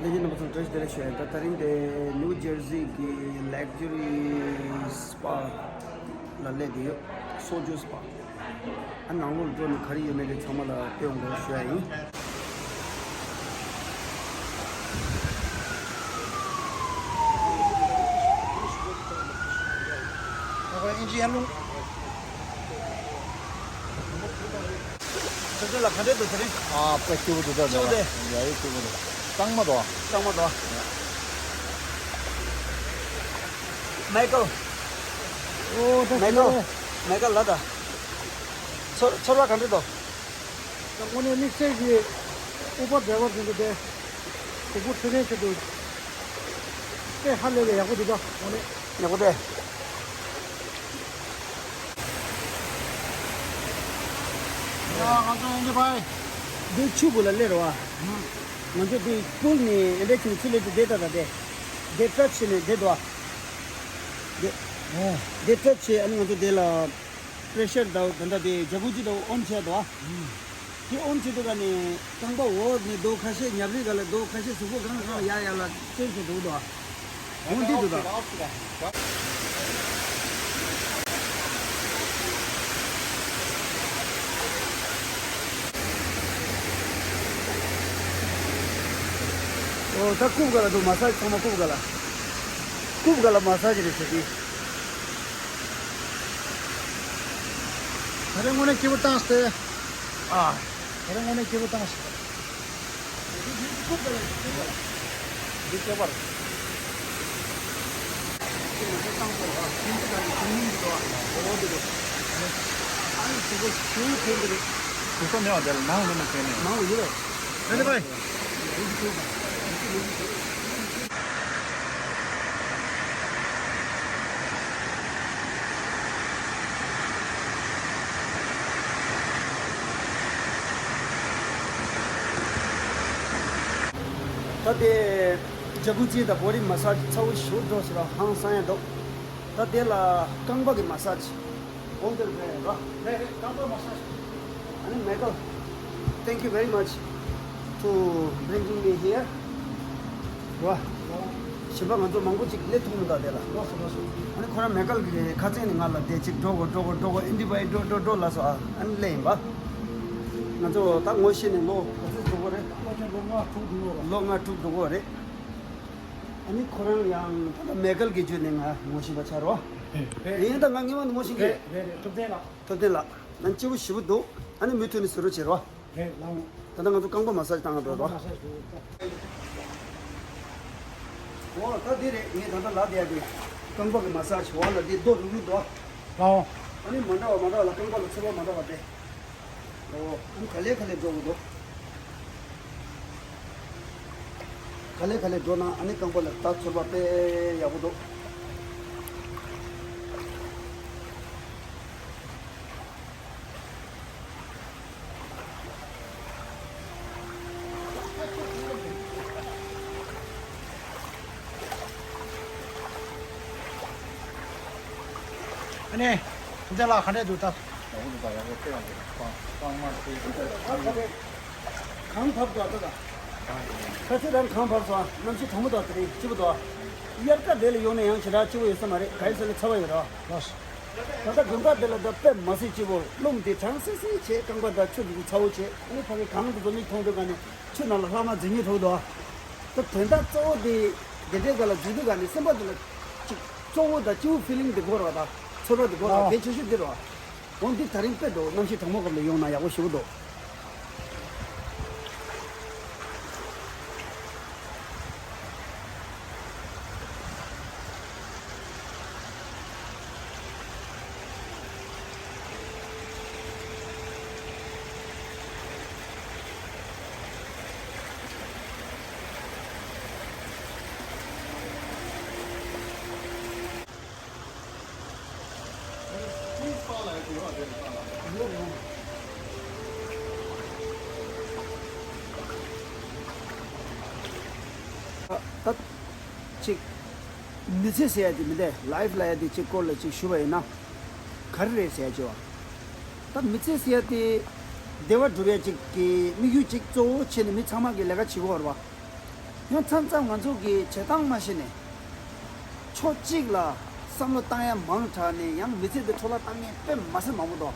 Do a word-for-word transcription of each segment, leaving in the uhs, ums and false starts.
ལྷན་རྒྱས་རྣམ་པ་ཚོ་བཀྲ་ཤིས་བདེ་ལེགས་ཞུ་ཡ་ཡིན། ད་དེ་རིང་དེ་ནིའུ་ཇར་སི་གི་ལག་ཇུ་རི་སྤ་ལ་སླེབས་བསྡད་ཡོད། སོ་ཇོ་སྤ། ཨ་ནང་ལོགས་འགྲོ་ནས་ག་རེ་ཡོད་མེད་དེ་ཚང་མ་ལ་སྟོན་དགོས་ཞུ་ཡ་ཡིན། ཨིན་ཇི་ཡར་ལུང་། དེ་ཚོ་ལ་ག་འདྲས་འདུག་དེ་རིང་། ཨ་དཔེ་སྐྱིད་པོ་འདུག་ད། སྐྱིད་པོ་རེད། ཡ་ཡོད་སྐྱིད་པོ་རེད། གཙང་མ་འདུག་གཙང་མ་འདུག་མའི་ཀལ། ཨོ་ད་མའི་ཀལ། མའི་ཀལ་ལ་ད། ཚོར་ཚོར་བ་ག་འདྲས་འདུག་དངོས་གནས་དམིགས་བསལ་གྱི་ཨུ་པར་ཌ་རའི་བར་ཟིན་དུ་དེ་གཟུགས་པོ་འཕྲོད་བསྟེན་ཆེད་དུ་དཔེ་ཧ་ལས་པའི་ཡག་པོ་འདུག་ད་དངོས་གནས། ཡག་པོ་རེད། ཡ་ང་ཚོ་ཡོང་གི་བའི། འདི་ཆུ་བུ་ལ་སླེབས་རེད་བ། ང་ཚོ་འདི་པུལ་ནས་ཨེ་འདྲ་ཁྱིམ་ཚུལ་ལས་དེ་བསྡད་ད་ད་དེ། དེ་ཊེབ་བྱས་ནས་བསྡད་འདུག་བ། དེ་དེ་ཊེབ་བྱས་ཨ་ནི་ང་ཚོ་དེ་ལ་པེ་རེ་ཤར་དང་ད་ལྟ་དེ་ཇ་ཀུ་ཅི་དང་ཨོན་བྱས་འདུག་བ། དེ་ཨོན་བྱེད་དུས་ག་ནས་རྐང་པ་འོག་ནས་རྡོ་ཁ་ཤས་ཉབ་རི་ག་ལ་རྡོ་ཁ་ཤས་གཟུགས་པོ་གང་གང་ཡར་ཡར་ལ་བཙན་བྱས་འདུག་དོ། འོན་ཏེ་འདུག་དོ། ཨོ་ད་རྐུབ་ག་ལ་འདུག་མ་སཱཇ་ཚང་མ་རྐུབ་ག་ལ། རྐུབ་ག་ལ་མ་སཱཇ་རེད་ཟེར་གི། ད་རེས་དངོས་གནས་སྐྱིད་པོ་བཏང་སྟེ། ཨ། ད་རེས་དངོས་གནས་སྐྱིད་པོ་བཏང་ཞིག་འདི་ཁྱད་པར། ཨ་ནི་དེ་ཚོ་ཞུ་ཐེངས་འདི་རེད། དེ་ཚོ་མེད་པ་དེ་ལ་ནང་ལ་མ་བྱས་ནས། ནང་ལ་ཡོད་རེད། རེད་དེ་བས། ད་དེ་ཇ་ཀུ་ཅི་དང་བོ་ཌི་མ་སཱཇ་ཚ་བོ་ཞུ་འགྲོ་ཟེར་བ་ཧང་སང་ཡ་འདུག་ད་དེ་ལ་རྐང་པ་གི་མ་སཱཇ། ཨོ་དེར་བས་ར། རེད་རེད། རྐང་པ་མ་སཱཇ། ཨ་ནི་མེ་ཀལ། Thank you very much to bringing me here. ར། གཞན་པ་ང་ཚོ་མང་པོ་ཅིག་སླེབས་ཐུབ་མི་འདུག་དེ་ལ། ལགས་སོ་ལགས་སོ། ཨ་ནི་ཁོ་རང་མེ་ཀལ་གི་ཁ་སང་ནས་ང་ལ་དེ་ཅིག་འགྲོ་དགོས་འགྲོ་དགོས་འགྲོ་དགོས་ཨེན་ཌི་བའི་འགྲོ་འགྲོ་འགྲོ་འགྲོ་ལབ་སོང་ཨ། ཨ་ནི་སླེབས་ཡིན་པ། ང་ཚོ་ད་ངོ་ཤེས་ནས་ལོ་ག་ཚོད་འགྲོ་གི་རེད། ལོ་ཆེན་ལོ་ལྔ་དྲུག་འགྲོ་གི་རེད། ལོ་ལྔ་དྲུག་འགྲོ་གི་རེད། ཨ་ནི་ཁོ་རང་ཡང་ད་ལྟ་མེ་ཀལ་གི་བརྒྱུད་ནས་ང་ངོ་ཤེས་པ་ཆགས་རོགས། རེད། ཡིན་ད་ང་ངེས་པ་ནས་ངོ་ཤེས་ཀྱི་རེད། རེད་རེད། ཐུབ་བསྟན་ལགས། ཐུབ་བསྟན་ལགས། ང་སྐྱིད་པོ་ཞེ་པོ་འདུག་ཨ་ནི་མུ་མཐུད་ནས་བཟོ་རོགས་བྱེད་རོགས། རེད་ལགས། ད་ལྟ་ང་ཚོ་རྐང་པ་མ་སཱཇ་བཏང་ག་འགྲོ་རོགས། འོ་ད་འདི་རེད། ངས་ད་ལྟ་ལབ་བསྡད་ཡ་དེ། རྐང་པ་གི་མ་སཱཇ་འོ་ལ་འདི་རྡོ་རུག་རུག་འདུག་ལའོ། ཨ་ནི་མ་འདྲ་བ་མ་འདྲ་བ་ལ་རྐང་པ་ལ་ཚོར་བ་མ་འདྲ་བ་སྟེ། འོ་ཨ་ནི་ག་ལེ་ག་ལེ་འགྲོ་གི་འདུག་ག་ལེ་ག་ལེ་འགྲོ་ན་ཨ་ནི་རྐང་པ་ལ་ད་ཚོར་བ་དཔེ་ཡག་པོ་འདུག་ཨ་ནི། འདི་ལ་ག་འདྲས་འདུག་ད། ཡག་པོ་འདུག་ད། ཡག་པོ་དཔེ་ཡག་པོ་འདུག་གང་མ་དེ། གང་བབས་འདུག་ད། ཁ་ཆེ་རང་གང་བབས་སོང་། གནམ་གཤིས་གྲང་མོ་འདུག་དེ་རིང་སྐྱིད་པོ་འདུག་དབྱར་ཁ་དེ་ལ་ཡོང་ན་ཡང་ཞེ་དྲག་སྐྱིད་པོ་ཡོད་ས་མ་རེད། ག་ཡི་ས་ལ་ཚ་བ་ཡོད་ར། ལགས། ད་ལྟ་དགོན་པ་དེ་ལ་ད་དཔེ་མ་སྲིད་སྐྱིད་པོ། རླུང་དེ་གྲང་སིང་སིང་བྱེད། རྐང་པ་དང་ཆུ་དེ་ཚ་བོ་བྱེད། ཨ་ནི་ཕ་གི་གངས་དེ་ཚོ་མིག་མཐོང་དུས་ག་ནས་ཆུ་ནང་ལ་ལྷག་མ་འཛུལ་ཉེན་ཐུག་འདུག་ད་དོན་དག་གཙོ་བོ་དེ་དེ་འདྲའི་ག་ལ་འཛུལ་དུས་ག་ནས་སེམས་པ་དེ་ལ་ཅིག་གཙོ་བོ་དང་སྐྱིད་པོ་ཕི་ལིང་དེ་དགོས་ར། ད་ཚོར་བ་དེ་དགོས་ར། ཨོ། གལ་ཆེ་ཤོས་དེ་ར། འོ་འདི་ད་རིང་དཔེ་འདུག་གནམ་གཤིས་གྲང་མོ་སྐབས་ལ་ཡོང་ན་ཡག་པོ་ཞེ་པོ་འདུག་ད་ཅིག་མི་ཚེ་ཟེར་ཡ་དེ་མི་འདས། ལའིཕ་ལབ་ཡ་དེ་ཅིག་སྐོར་ལ་ཅིག་ཞུ་བ་ཡིན་ན། ག་རེ་རེད་ཟེར་ཡ་ཅིག་བ། ད་མི་ཚེ་ཟེར་ཡ་དེ་བདེ་བ་སྒྲུབ་ཡ་ཅིག་གི་དམིགས་ཡུལ་ཅིག་གཙོ་བོ་བྱས་ནས་མི་ཚང་མ་གི་ལས་ཀ་བྱེད་དགོས་རེད་བ། ཡང་མཚམས་མཚམས་ང་ཚོ་གི་བྱེད་སྟངས་མ་ཤེས་ནས། ཕྱོགས་གཅིག་ལ་བསམ་བློ་བཏང་ཡ་མང་དྲགས་ནས་ཡང་མི་ཚེ་འདི་འཕྲོ་བརླག་བཏང་མཁན་དཔེ་མ་སྲིད་མང་པོ་འདུག་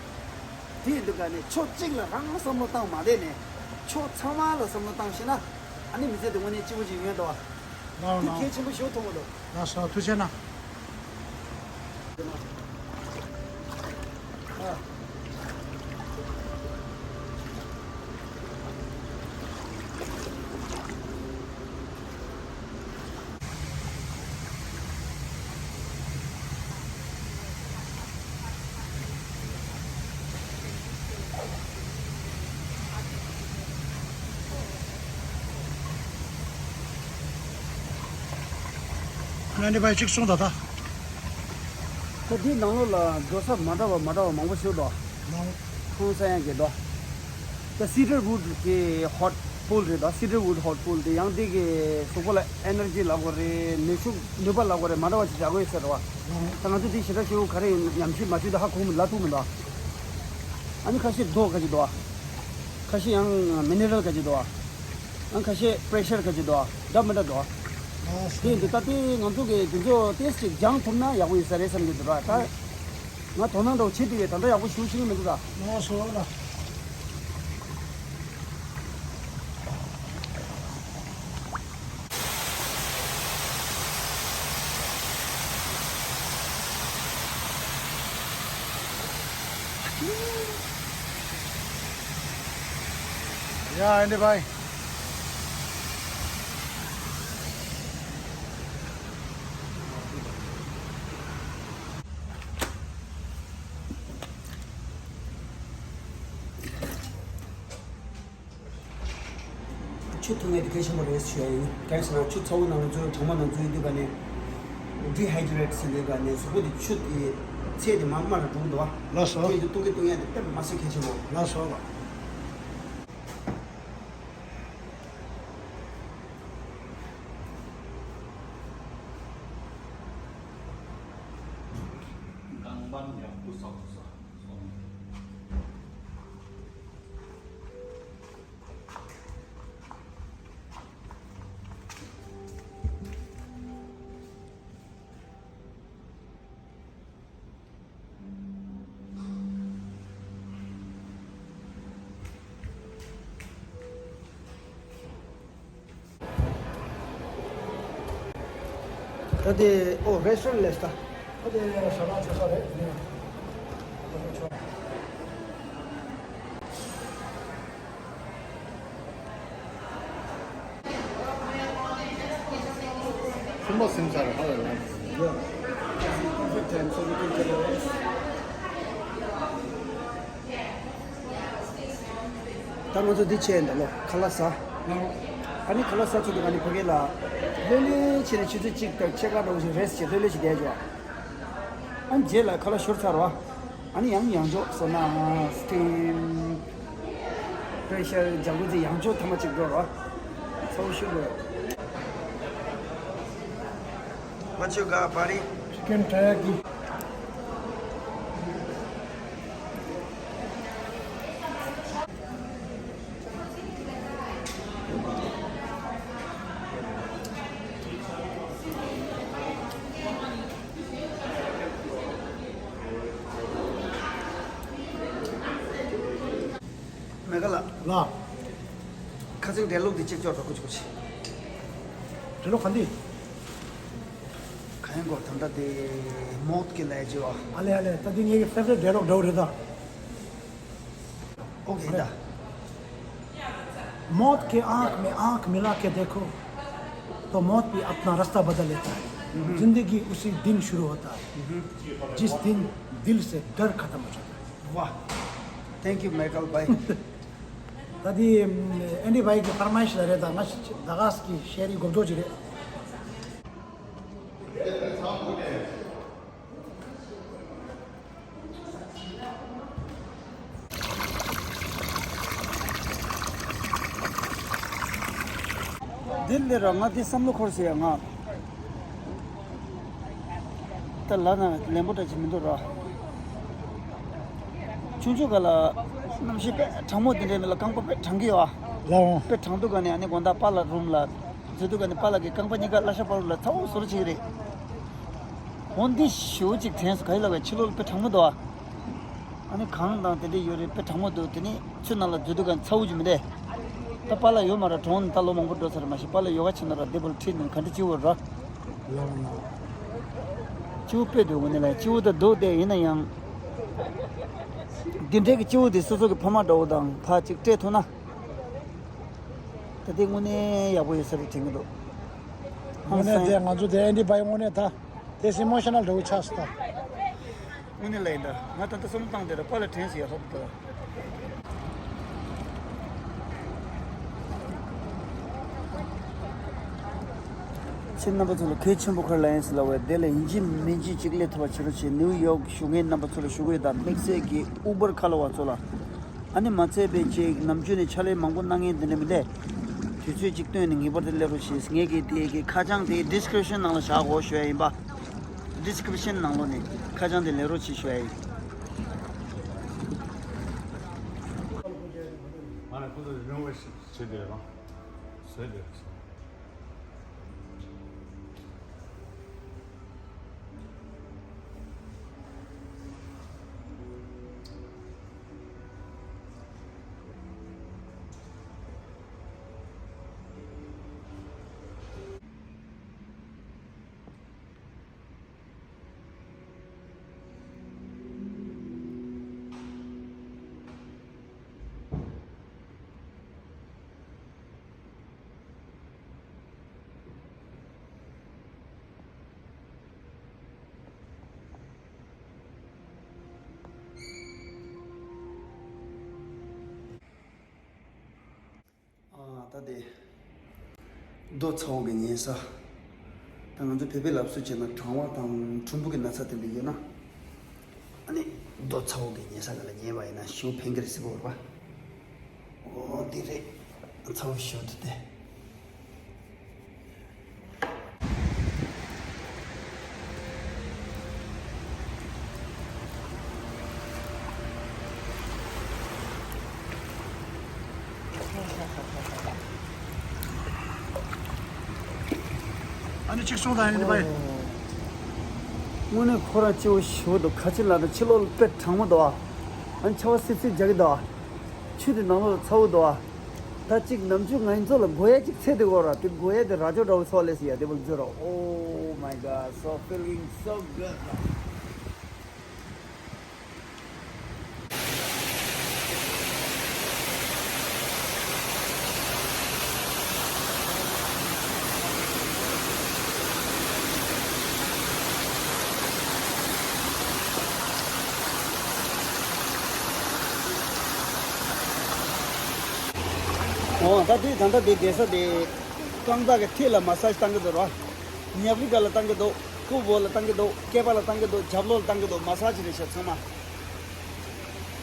དེ་ཡིན་དུས་ག་ནས་ཕྱོགས་གཅིག་ལ་རང་བསམ་བློ་བཏང་མ་བསྡད་ནས་ཕྱོགས་ཚང་མ་ལ་བསམ་བློ་བཏང་ཤེས་ན། ཨ་ནི་མི་ཚེ་འདི་དངོས་གནས་སྐྱིད་པོ་ཞིག་ཡོང་ཡ་འདུག་དེ་གལ་ཆེན་པོ་ཞིག་མཐོང་གི་འདུག་ལགས་སོ། ཐུགས་རྗེ་གནང་། ཨ་ནི་བ་གཅིག་སོང་ད་ད། ད་འདི་ནང་ལོགས་ལ་འགྲོ་ས་མ་འདྲ་བ་མ་འདྲ་བ་མང་པོ་ཞིག་འདུག་ལགས། ཁོང་ས་ཡང་གི་འདུག་ད་སི་ཌར་ཝུཌ་གི་ཧོཊ་པུལ་རེད་འདུག་སི་ཌར་ཝུཌ་ཧོཊ་པུལ་དེ་ཡང་དེ་གི་གཟུགས་པོ་ལ་ཨེ་ནར་ཇི་ལབ་དགོས་རེད། ནུས་ཤུགས་ནུས་པ་ལབ་དགོས་རེད། མ་འདྲ་བ་ཅིག་བྱ་དགོས་ཡོད་ས་རེད་བ། ད་ང་ཚོ་དེ་ཞེ་དྲག་ཞེ་པོ་ག་རེ་ཡིན་ཉམས་ཞིབ་མ་བྱུང་ད་ཧ་གོ་མི་ལབ་ཐུབ་མི་འདུག་ཨ་ནི་ཁ་ཤས་རྡོ་ག་ཅིག་འདུག་ཁ་ཤས་ཡང་མི་ནི་རལ་ག་ཅིག་འདུག་ཨང་། ཁ་ཤས་པེ་རེ་ཤར་ག་ཅིག་འདུག་འདྲ་མི་འདྲ་འདུག་དེ་ཡིན་དུས་ད་ལྟའི་ང་ཚོ་གི་དེ་ཚོ་ཏེས་ཅིག་སྦྱང་ཐུབ་ན་ཡག་པོ་ཡོད་ས་རེད་བསམ་གྱི་འདུག་ར། ད་ང་དོ་སྣང་འདྲ་བོ་བྱེད་དུས་ད་ལྟ་ཡག་པོ་ཞེ་པོ་ཤེས་ཀྱི་མི་འདུག་ད། ལགས་སོ་ལགས། ཡ་ཨེ་འདྲེ་བྷའི། ཆུ་འཐུང་ཡས་དེ་གལ་ཆེན་པོ་རེད་ཞུ་ཡ་ཡིན། གང་ཡིན་ཟེར་ན་ཆུ་ཚ་བོ་ནང་ལ་འཛུལ་གྲང་མོ་ནང་འཛུལ་དུས་ག་ནས་ཌི་ཧའི་ཌི་རེཊ་ཟེར་དུས་ག་ནས་གཟུགས་པོ་དེ་ཆུ་དེ་ཚད་དེ་མར་དམའ་ལ་འགྲོ་གི་འདུག་བ། ལགས་སོ། དེ་ཡིན་དུས་བཏུང་གི་བཏུང་ཡས་དེ་དཔེ་མ་སྲིད་གལ་ཆེན་པོ། ལགས་སོ། ད་དེ་ཨོ་རེ་སི་ཊོ་རན་ཊི་ལས་ད། ད་དེ་ཟ་མ་ཆོ་ས་རེད། ཚོང་པ་སེམས་ཚར་ཧ་ལས་ལ། ད་ང་ཚོ་འདི་བྱས་འདི་ལོ་ཁ་ལག་ཟ། ཨ་ནི་ཁ་ལག་ཟ་ཚུལ་དུ་ང་ནི་ཕ་གི་ལ་ལོ་ལོན་བྱས་ནས་ཆུ་ཚོད་གཅིག་དང་ཕྱེད་ཀ་འདྲ་བོ་ཞིག་རེ་སི་ཊི་བྱས་ལོ་ལོན་ཞིག་བསྡད་འཇོག་ཨ་ནི་རྗེས་ལ་ཁ་ལག་ཤོར་ཚར་བ། ཨ་ནི་ཡང་ཡང་འཇོག་སོ་ན་སི་ཊིམ། པེ་རེ་ཤར་ཇ་ཀུ་ཛི་ཡང་ཆོག་ཐ་མ་གཅིག་འགྲོ་རོགས། ཚ་བོ་ཤུགས་དགོས། What you got, buddy? Chicken teriyaki. མེ་ག་ལ། ལ། ཁ་སང་འགྲེལ་ལུགས་འདི་གཅིག་ཅོག་འགྲོ་ཁུ་ཆུ་ཁུ་ཆི། འགྲེལ་ལུགས་ག་འདི། ག་ཡིན་གོ་ད་ལྟ་དེ་མོད་ཀྱི་ལས་བྱེད་བ། ཨ་ལེ་ཨ་ལེ་ད་འདི་ངའི་ཕེ་ཝ་རི་ཊི་འགྲེལ་ལུགས་འདྲ་བོ་རེད་ད། ཨོ་ཁེ་ད། मौत के आंख में आंख मिला के देखो, तो मौत भी अपना रास्ता बदल लेता है। जिंदगी उसी दिन शुरू होता है, जिस दिन दिल से डर खत्म हो जाता है। वाह। Thank you, Michael भाई। ད་དེ་ཨེན་ཌི་བྷའི་གི་ཕར་མ་ཡིག་ལ་རེད། ད་ང་ད་ག་ས་གི་ཤེས་རིག་གོ་རྟོགས་ཅིག་རེད། འདི་ལས་ར་ང་འདི་བསམ་བློ་འཁོར་ཟེར་ཡ་ང་། ད་ལ་ན་ལན་པོ་འདྲ་ཅིག་མི་འདུག་ར། ཆུང་ཆུང་ག་ལ་གནམ་གཤིས་དཔེ་གྲང་མོ་འདི་འདྲའི་མི་ལ་རྐང་པ་དཔེ་གྲང་གི་ཡོད་ཨ། ལའོ། དཔེ་གྲང་འདུག་ག་ནས་ཨ་ནི་དགོང་དག་པཱ་ལགས་རུམ་ལ། འཛུལ་དུས་ག་ནས་པཱ་ལགས་ཀྱི་རྐང་པ་གཉིས་ཀ་བརླ་ཤ་པ་རུ་ལ་ཚ་བོ་བཟོ་རུ་བྱེད་ཀྱི་རེད། འོ་འདི་ཞེ་པོ་ཅིག་དྲན་སོང་། ག་ཡི་ལ་བའི་ཕྱི་ལོགས་ལ་དཔེ་གྲང་མོ་འདུག་ཨ། ཨ་ནི་གངས་དང་དེ་འདྲ་ཡོད་རེད། དཔེ་གྲང་མོ་འདུག་དེ་ནི་ཆུ་ནང་ལ་འཛུལ་དུས་ག་ནས་ཚ་བོ་ཅིག་མི་འདུག་ད་པཱ་ལགས་ཡོད་མ་རེད། གྲོངས་ནས་ད་ལོ་མང་པོ་འགྲོ་ཚར་རེད། མ་གཞི་པཱ་ལགས་ཡོ་ག་བྱེད་ན་ར་འདི་བོ་ལ་ཁྲིད་ནས་ག་འདྲ་སྐྱིད་པོ་ར། ལགས་ལགས། སྐྱིད་པོ་དཔེ་འདུག་དངོས་གནས་ལ་སྐྱིད་པོ་ད་འདུག་དེ་ཡིན་ན་ཡང་། འདི་འདྲའི་གི་སྐྱིད་པོ་དེ་སོ་སོ་གི་ཕ་མ་འདྲ་བོ་དང་ཕར་ཅིག་སྤྲད་ཐུབ་ན། ད་དེ་དངོས་གནས་ཡག་པོ་ཡོད་ས་རེད་དྲན་གྱི་འདུག་དངོས་གནས་དེ་ང་ཚོ་དེ་ཨེ་འདྲི་བ་ཡི་དངོས་གནས་ད་དེ་སི་ཨི་མོ་ཤ་ནལ་འདྲ་བོ་ཆགས་སོང་ད། དངོས་གནས་ལ་ཡིན་ད། ང་ད་ལྟ་བསམ་བློ་བཏང་དེ་ར་པཱ་ལགས་དྲན་སོང་ཡ། ཧོབ་ད། ཁྱེད་རྣམ་པ་ཚོ་ལ་གལ་ཆེན་པོ་ག་རེ་ལབ་ཡིན་ཟེར་ལབ་པ་དེ་ལ་ཡིན་གཅིག་མིན་གཅིག་ཅིག་སླེབས་ཐུབ་པ་བྱེད་རོགས་བྱེད། ནིའུ་ཡོག་བཞུགས་མཁན་རྣམ་པ་ཚོ་ལ་ཞུ་གི་ཡོད་ད། དམིགས་བསལ་གྱི་ཨུ་བར་ཁ་ལོ་བ་ཚོ་ལ། ཨ་ནི་མ་ཚད་པའི་ཅིག་ནམ་རྒྱུན་ནས་ཕྱག་ལས་མང་པོ་གནང་མཁན་དེ་འདྲ་མི་འདུག་དུས་ཚོད་ཅིག་བཏོན་ནས་ངེས་པར་དུ་སླེབས་རོགས་བྱེད། ངས་ཀྱི་དེ་གི་ཁ་བྱང་དེ་ཌི་སི་ཀི་རིབ་ཤན་ནང་ལ་བཞག་གོ་ཞུ་ཡ་ཡིན་པ། ཌི་སི་ཀི་རིབ་ཤན་ནང་ལོགས་ནས་ཁ་བྱང་དེ་ལེན་རོགས་བྱེད་ཞུ་ཡ་ཡིན། ང་ལ་ཁོ་ཚོ་རི་ནོ་ཝེ་ཤན་བྱེད་དེ་རེད་པ། བཟོས་དེ་རེད། ཨ། ད་དེ་རྡོ་ཚ་བོ་གི་ཉལ་ས། ད་ང་ཚོ་བོད་པའི་ལབ་སྲོལ་བྱས་ན་གྲང་བ་དང་གྲུམ་བུ་གི་ན་ཚ་དེ་འདྲ་ཡོད་ན། ཨ་ནི་རྡོ་ཚ་བོ་གི་ཉལ་ས་ག་ལ་ཉལ་བ་ཡིན་ན་ཞེ་པོ་ཕན་གི་རེད་ཟེར་གོ་རེད་པ། འོ་དེ་རེད། ཚ་བོ་ཞེ་པོ་འདུག་སྟེ། ཨ་ནི་གཅིག་སོང་དང་ཡིན་པ། དངོས་གནས་ཁོ་རང་སྐྱིད་པོ་ཞེ་པོ་འདུག་ག་ཅི་ལབ་ན་ཕྱི་ལོགས་ལ་དཔེ་གྲང་མོ་འདུག་ཨ་ནི་ཆར་པ་སིབ་སིབ་རྒྱག་གི་འདུག་ཆུ་དེ་ནང་ལོགས་ལ་ཚ་པོ་འདུག་ཨ། ད་ཅིག་ནམ་རྒྱུན་ང་ཚོ་ལ་དགོས་ཡ་ཅིག་ཚད་དེ་གོ་ར། དེ་དགོས་ཡ་དེ་རྭ་ཅོ་འདྲ་བོ་ཚོ་ལས་སི་ཡ་དེ་བོ་འཛུལ་ར། Oh my God, so feeling so good. འོ་ད་དེ་ད་ལྟ་དེ་བསྡད་ས་དེ་རྐང་པ་གི་མཐིལ་ལ་མ་སཱ་ཇི་བཏང་གི་འདུག་ར། ཉབ་རི་ག་ལ་བཏང་གི་འདུག་ཁུ་བོ་ལ་བཏང་གི་འདུག་སྐེད་པ་ལ་བཏང་གི་འདུག་རྒྱབ་ལོགས་ལ་བཏང་གི་འདུག་མ་སཱ་ཇི་རེད་ཤག་ཚང་མ།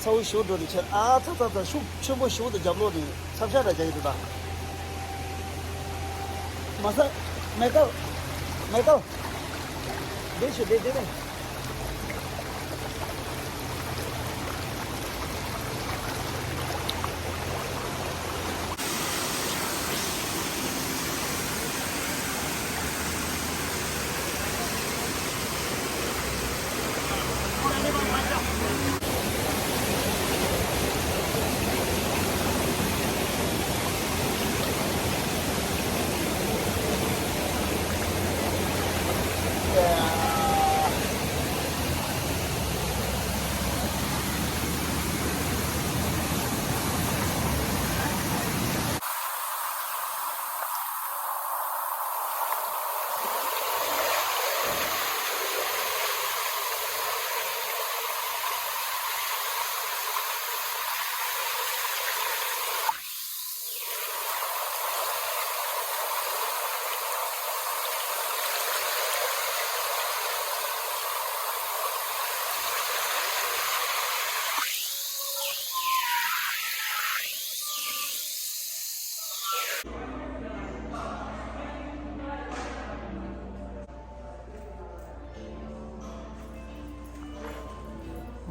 ཚ་པོ་ཞེ་པོ་འགྲོ་རེད་ཤག་ཨ་ཚ་ཚ་ཚ། ཤུགས་ཆེན་པོ་ཞེ་པོ་འདུག་རྒྱབ་ལོགས་ནས་ཚབ་ཤ་འདྲ་རྒྱག་གི་འདུག་ད། མ་སཱ་ཇི། མེ་ཀལ། མེ་ཀལ། བསྡད་ཤོག་བསྡད་བསྡད་བསྡད།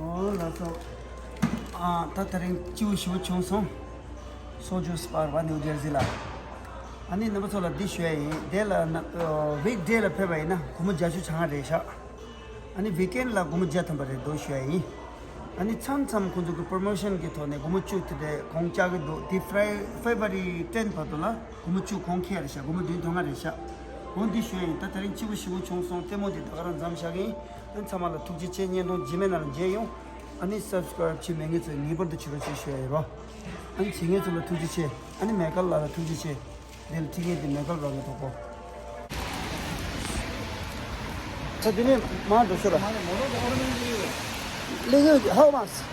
འོ་ལགས་སོ། ཨ། ད་དེ་རིང་སྐྱིད་པོ་ཞེ་པོ་བྱུང་སོང་། སོ་ཇོ་སི་པ་རེད་པ། ནིའུ་ཇར་སི་ལ། ཨ་ནི་རྣམ་པ་ཚོ་ལ་འདི་ཞུ་ཡ་ཡིན། དེ་ལ་ན་ཝིག་ཌེ་ལ་ཕེབས་པ་ཡིན་ན་སྒོར་མོ་བརྒྱད་ཅུ་གྱ་ལྔ་རེད་ཤག་ཨ་ནི་ཝིག་ཨེན་ལ་སྒོར་མོ་བརྒྱ་ཐམ་པ་རེད་འདུག་ཞུ་ཡ་ཡིན། ཨ་ནི་མཚམས་མཚམས་ཁོང་ཚོ་གི་པོ་རོ་མོ་ཤན་གི་ཐོག་ནས་སྒོར་མོ་བཅུ་དེ་འདྲས་གོང་བཅག་གི་འདུག་དེ་ཕེབ་རུ་ཝ་རི་ཊེན་བར་དུ་ལ་སྒོར་མོ་བཅུ་གོང་ཁེ་རེད་ཤག་སྒོར་མོ་བདུན་བདུན་ལྔ་རེད་ཤག་འོ་འདི་ཞུ་ཡ་ཡིན། ད་དེ་རིང་ཕྱི་པོ་ཞེ་པོ་བྱུང་སོང་། ལྟད་མོ་འདི་ད་ག་རང་མཚམས་བཞག་གི་ཡིན། ཨ་ནི་ཚང་མ་ལ་ཐུགས་རྗེ་ཆེ། བརྙན་ཐུང་རྗེས་མའི་ནང་ལ་མཇལ་ཡོང་། ཨ་ནི་སབ་སི་ཀ་རབ་བྱེད་མེད་མཁན་ཚོས་ངེས་པར་དུ་བྱེད་རོགས་བྱེད་ཞུ་ཡ་ཡིན་རོ། ཨ་ནི་བྱེད་མཁན་ཚོ་ལ་ཐུགས་རྗེ་ཆེ། ཨ་ནི་མེ་ཀལ་ལགས་ལ་ཐུགས་རྗེ་ཆེ། འདི་ལ་ཁྲིད་མཁན་དེ་མེ་ཀལ་རང་གི་གྲོགས་པོ། ད་འདི་ནས་མར་འགྲོ་ཤོག་ར། ལེགས་ཡོད་ཀྱི་ཧའོ་མ་སི།